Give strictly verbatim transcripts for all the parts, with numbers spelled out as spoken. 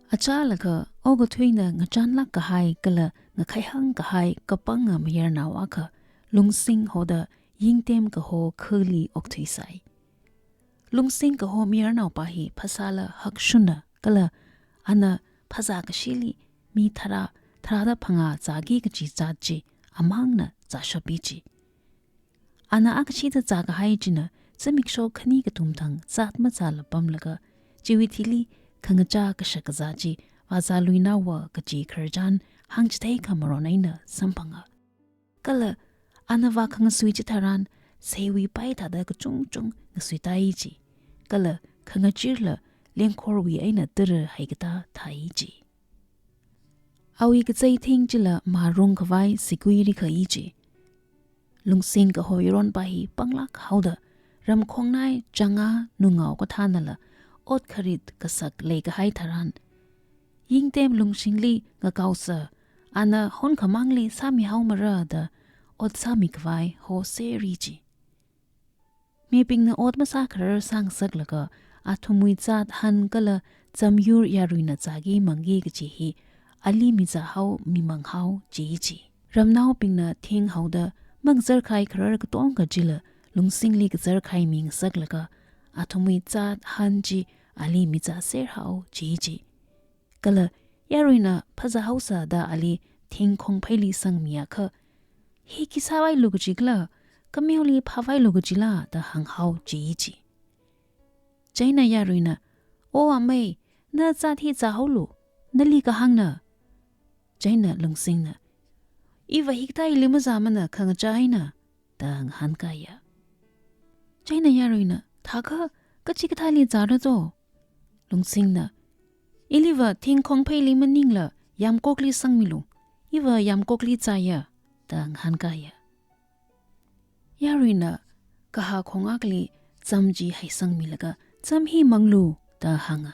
Achālakha okathuina ngachānlāk kahai kala ngakhaihāng kahai kapanga mayarnao akha Lungsing hoda Yingtem kaho khali okthuisai. Lungsing kaho mayarnaopa hi phasāla hakshunna kala ana phazā kashili mi tharā tharāda phangā zāki kaji zat chi amangna zāshappi ji. Ana akashida zākahai china zimiksho khani kathum thang zat mazāla pamlaga, chiwui thili khangachā kashak kazā chi vāzāluinaowa kaji khararchan hāngchithei khamaron eina samphanga. Kala ana vākhangasui chitharan seiwui pai thāda kachungchung ngasuitai ji. Kala khangachirla lengkhorwui eina tara haikatā thai ji. Awui kazei thing chila mārung khavai sikuiri khai ji. Lungsing kaho yaronpa hi panglāk haoda, ramkhongnai changa nungao kathānala ot kharit kasak leikahai tharan, Yingtem Lungsingli ngakaosa, ana honkhamangli sāmihaomara da ot sāmi khavai hoserri ji. Mibingna ot masākharar sāngasaklaga, athumwui zat han kala zamyur yaruina zāki mangki kaji hi ali mizāhao mimanghao ji ji. Ramnaobingna thinghaoda mangazarkhai kharar katonga chila Lungsingli kazarkhai mingasaklaga, athumwui zat han chi ali mizāserhao ji ji. Kala yaruina phazāhaosa da ali thingkhong pheili sangmiakha, "Hi khi sāvailu kajikhala, kameoli phāvailu kajila?" da hānghao ji ji. Chieina yaruina, "O amei, na zat hi zāhaolu, nali kahāngna." Chieina Lungsingna, "Iva hikathā ili mazāmana, khangachā eina," da ngahānkaiya. Chieina yaruina, "Thākha kachikathāli zāra zo?" Lungsingna, "Iliva thingkhong pheili maningla yamkokli sangmilu, iva yamkokli zāya," da ngahānkaiya. Yaruina kahā khong akhali zam chi haisangmilaga, "Zam hi manglu," da hānga.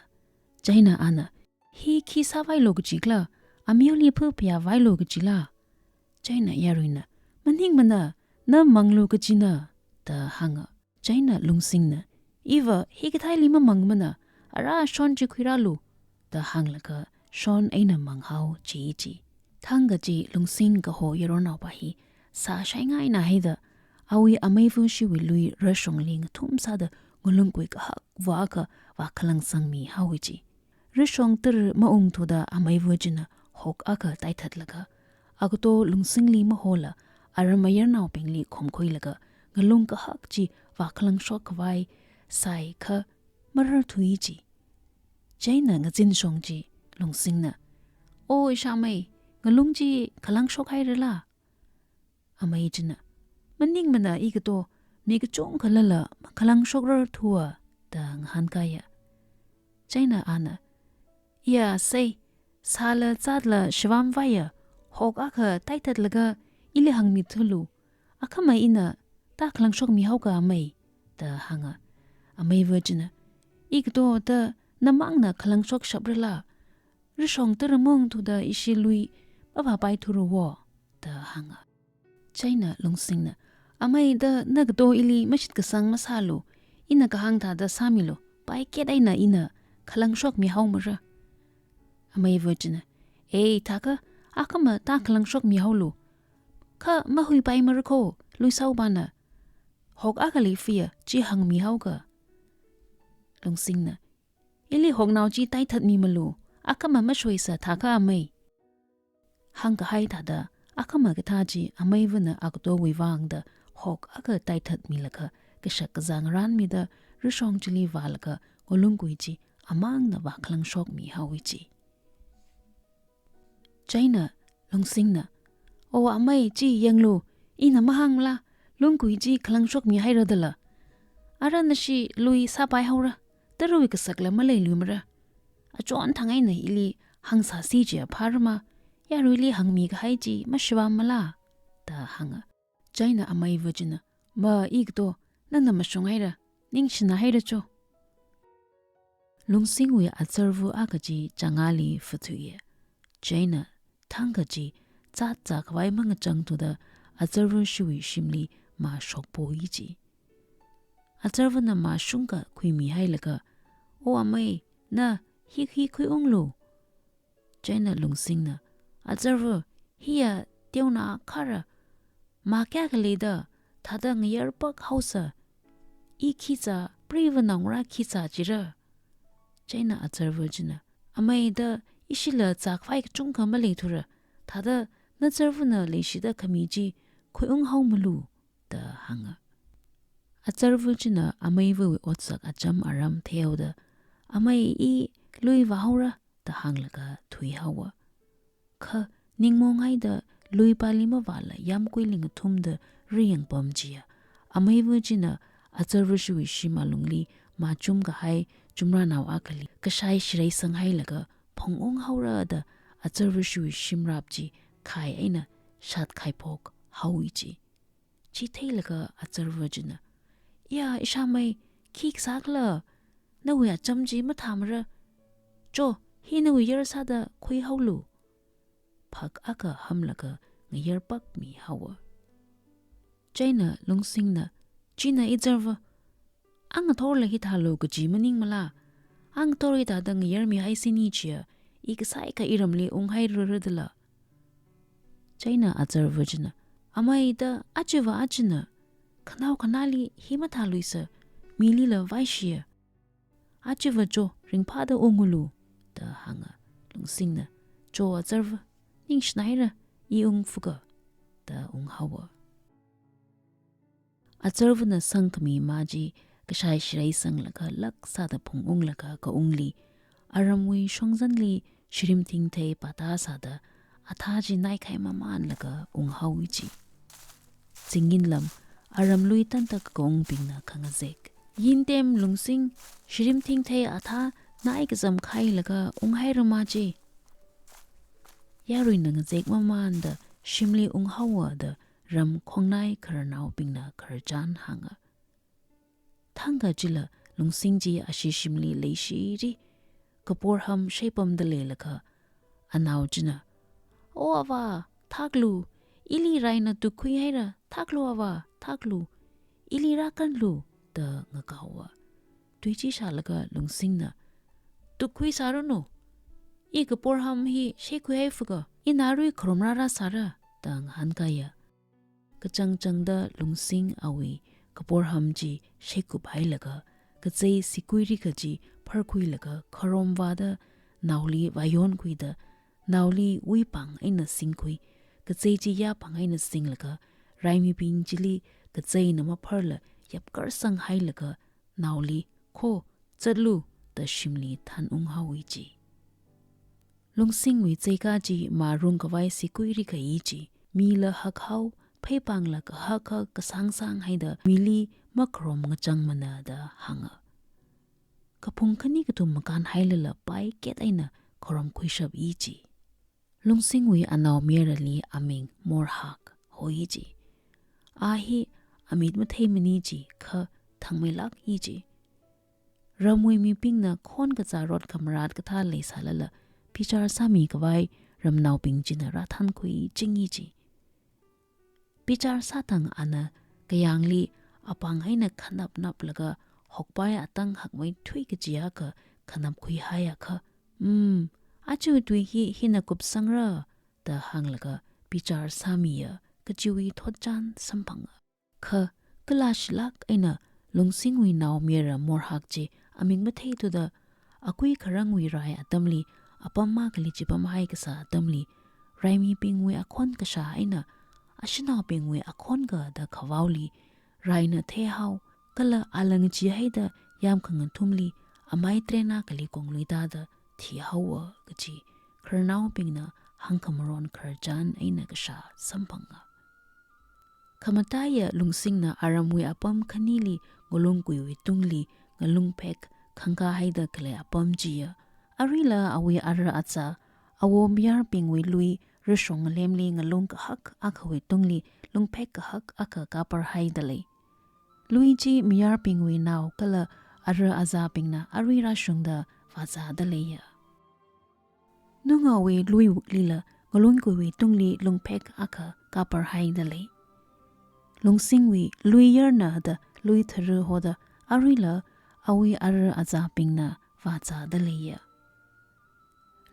Chieina ana, "Hi khi sāvailu kajikhala, ameoli phu phayāvailu kajila?" Chieina yaruina, "Maningmana, na manglu kajina," da hānga. Chieina Lungsingna, "Iva hikathā ili mamangmana, ara shon chi khuirālu," da hānglaga shon eina manghao ji ji. Thangkha chi Lungsing kaho yaronnaopa hi sāshaingaina haida, awui ameiva shiwui lui rashongli ngathum sāda ngalungkui kahak vāakha vākhalang sangmihaowa ji. Rashong tara maungthuda ameiva china hok akha taithatlaga, agato Lungsingli mahola, aram mayarnaobingli khomkhuilaga, ngalung kahak chi vākhalangshok khavai sāakha mararthui ji. Chieina ngazinshong ji Lungsingna, "O ishāmei, ngalung chi khalangshok hairala?" Amei china, "Maningmana igato, mi kachungkhalala makhalangshokrarthua," da ngahānkaiya. Chieina ana, "Iya sei, sāla zatla shivam vāya, hok akha taithatlaga ili hāngmithulu, akhama ina tākhalangshokmihaoka amei," da hānga. Ameiva china, "Igato ta namangna khalangshok shaprala? Rashong tara maungthuda ishi lui mavāpaithura wo," da hānga. Chieina Lungsingna, "Amei ta nagato ili mashitkasang masālu, ina kahāng thāda sāmilu, paiket eina ina khalangshokmihaomara." Ameiva china, "Ei, thākha akhama tākhalangshokmihaolu. Kha mahuipaimara kho, luisaopana. Hok akhali fiya chi hāngmihaoka." Lungsingna, "Ili hoknao chi taithatmimalu, akhama mashoisa thākha amei." Hāngkahai thāda, akhama kathā chi ameivana agatowui vāngda hok akha taithatmilaga, kashak kazā ngarānmida, rashong chili vālaga, ngalungkui chi amangna vākhalangshokmihaowa ji. Chieina Lungsingna, "O amei, chi yanglu, ina mahāngla, lungkui chi khalangshokmihaira dala. Ara nashi lui sāpaihaora, tarawui kasakla maleiluimara. Achon thang eina ili hāngsāsi chiakha phārama, yaruili hāngmikahai chi mashivammala?" da hānga. Chieina ameiva china, "Ma igato, nana mashunghaira, ningshināhaira cho." Lungsingwui azarva akha chi changāli phathuiya. Chieina thangkha chi zat zākhavai mangachangthuda azarva shiwui shimli mā shokpoi ji. Azarvana mā shungkha khuimihailaga, "O amei, na hi hi khuiunglu. Chieina Lungsingna, "Azarva, hiya teonao kharā, mā kayākha leida, thāda ngayar pak haosa, i khi zā, preiva naongarā khi zā jira?" Chieina azarva china, "Amei da ishila zākhavai kachungkha maleithura, thāda nazarvana leishida khami chi khuiung haomalu," da hānga. Azarva china ameivawui otsak acham aram theihaoda, "Amei, i lui vāhaora," da hānglaga thuihaowa. Kha ningmaonghaida lui pāli mavāla yāmkuili ngathumda riyangpam chiya, ameiva china azarvashiwui shim alungli machum kahai chumrānao akhali kashai shirei sanghailaga phungung haora da azarvashiwui shimrap chi khai eina shatkaiphok haowa ji. Chi theilaga azarva china, "Ya, ishāmei, khi kasā khala? Nawui acham chi mathāmara. Cho, hi nawui yar sāda khuihaolu." Phak akha hamlaga ngayar pak mihaowa. Chieina Lungsingna, "China izarva, angathorla hithālu kaji maningmala? Angathor hithāda ngayar mihaisini chiya, i kasāikha iramli unghairara dala." Chieina azarva china, "Amei da, ajava ajana, khanao khanāli hi mathāluisa, milila vaishiya. Ajava cho, ringphāda ungulu," da hānga. Lungsingna, "Cho azarva, ningshinaira, i ungfuka," da unghaowa. Azarvana sangkhami mā chi kashai shirei sanglaga lak sāda phungunglaga kaungli, aramwui shongzanli shirim thingthei pata sāda athā chi naikhai mamanlaga unghaowa ji. Zingin lam, aram lui tantak kaungbingna khangazek, "Yintem Lungsing, shirim thingthei athā nai kazam khailaga unghairama ji." Yaruina ngazek mamanda shimli unghaowa da ram khongnai khararnaobingna khararchan hānga. Thangkha chila Lungsing chi ashi shimli leishiri, kaporham shaipamda leilakha, anao china, "O avā, thaklu, ili raina tukkhuihaira, thaklu avā, thaklu, ili rākanlu," da ngakaowa. Tui chi shālaga Lungsingna, "Tukkhui sāranu, i kaporham hi shaikhuihaifuka, ina arui kharom rāra sāra," da ngahānkāya. Kachangchangda Lungsing awui kaporham chi shaikhup hailaga, kazei sikuiri kaji pharkhuilaga kharom vāda naoli vāyonkhuida, naoli wuipāng eina singkhui, kazei chi yāpāng eina singlaga, raimibing chili kazeina mapharla yapkarsang hailaga, naoli, "Kho, zatlu," da shimli thanunghaowa ji. Lungsingwui zeika chi mārung khavai sikuiri kaji chi, mila hakhao, pheipāngla kahak hak kasāngsāng haida mili makharom ngachangmana da hānga. Kaphung khani kathum makān hailala paiket eina kharom khuishap ji. Lungsingwui anaomayarali aming Morhak hoi ji. A hi amit matheimana ji kha thangmeilāk ji. Ramwui mibingna khon kazā rot kamarat kathā leisālala, bichar sāmi khavai ramnaobing china rāthankhui ching ji. Bichar sāthang ana kayāngli apāng eina khanap naplaga hokpai atang hakmeithui kaji akha khanap khuihaiakha, "Hmm, aja tui hi hina kupsangra," da hānglaga bichar sāmiya kajiwui thotchan samphanga. Kha kalāshilāk eina Lungsingwui naomayara Morhak chi aming matheithuda, akui kharangwui rai atamli apam akhali chipamhai kasā atamli, raimibingwui akhon kashā eina ashanaobingwui akhon kada khavaoli raina theihao, kala alang chihaida yāmkhangathumli amai train akhali konglui tāda thihaowa kaji khararnaobingna hāngkhamaron khararchan eina kashā samphanga. Khamataiya Lungsingna aramwui apam khanili ngalungkuiwui tungli ngalungphek khangkā haida khalei apam chiya, aruila awui ara azā, awo mayarbingwui lui rashong ngalemli ngalung kahak akhawui tungli lungphek kahak akha kapar haida lei. Lui chi mayarbingwui nao kala ara azābingna arui rāshungda vāzāda leiya. Nungawui lui wuklila ngalungkuiwui tungli lungphek akha kapar haida lei. Lungsingwui lui yarna da lui thara hoda aruila awui ara azābingna vāzāda leiya.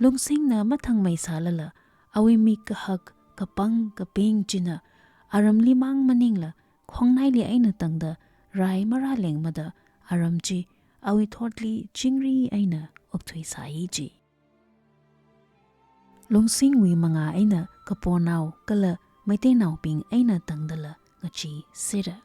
Lungsingna mathangmei sālala, awui mik kahak, kapang, kaping china aramli mang maningla, khongnaili eina tangda rai marālengmada aram chi awui thotli chingri eina okthuisai ji. Lungsingwui mangā eina Kaponao kala Meiteinaobing eina tangdala ngacheesera.